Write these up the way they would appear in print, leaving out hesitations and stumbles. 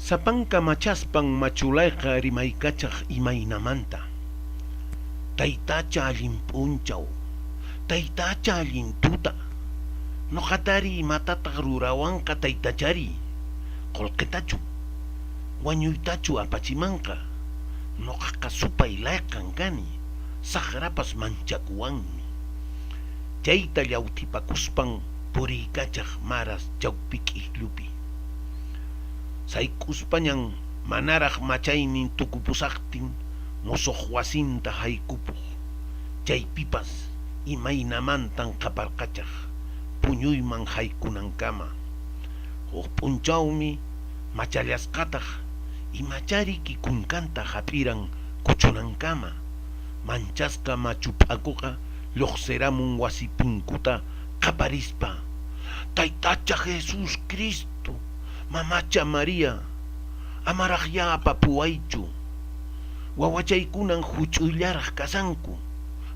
Sapanka machaspan machulayqa rimaykachaq imaynamanta. Taytacha allin p'unchaw, taytacha allin tuta, nuqatari imatataq rurawanqa taytachari? Qullqitachu, wañuytachu apachimanqa? Nuqaqa supay layqan kani, saqrapas manchakuwanmi. Chayta llawthipakuspan puriykachaq maras chawpi k'ikllupi. Sayk'uspañan manaraq machaynin tukupusaqtin musuq wasinta haykupuq, chaypipas imaynamantan qaparqachaq puñuyman haykunankama. Huk p'unchawmi machallasqataq imachariki kunkanta hap'iran kuchunankama, manchasqa machu p'akuqa lluqsiramun wasi punkuta qaparispa, Taytacha Jesus Cristo, Mamacha Maria, amaraqyá apapuwaychu, wawachaykunan huch'uyllaraq kashanku,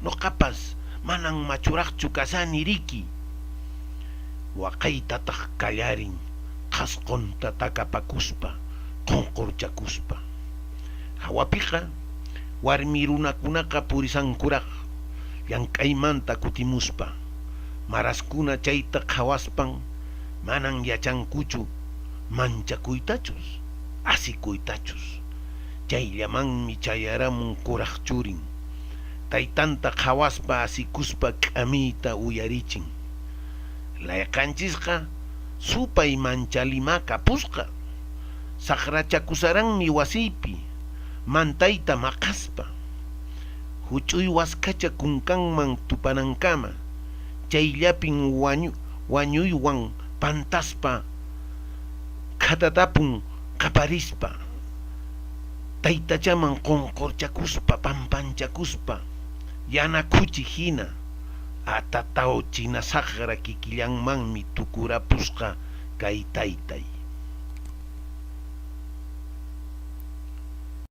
noqapas manan machuraqchu kashani riki. Waqaytataq kallarin qhasqonta takapakuspa, qonqorchakuspa. Hawapiqa warmi runakunaqa purisankuraq llank'aymanta kutimuspa. Maraskuna chayta qhawaspan manan yachankuchu manchakuytachus, asikuytachus. Chayllamanmi chayaramun kuraq churin. Taytanta qhawaspa asikuspa k'amiyta uyarichin. Layqanchisqa supay manchalimá kapusqa. Saqrachakusaranmi wasiypi, mantayta maqaspa. Huch'uy waskhacha kunkanman tupanankama, chayllapin wañuywan pantaspa khatatapun qaparispa, taytachaman qonqorchakuspa pampanchakuspa, yana khuchi hina, atatao china saqra kikillanmanmi tukurapusqa kay taytay.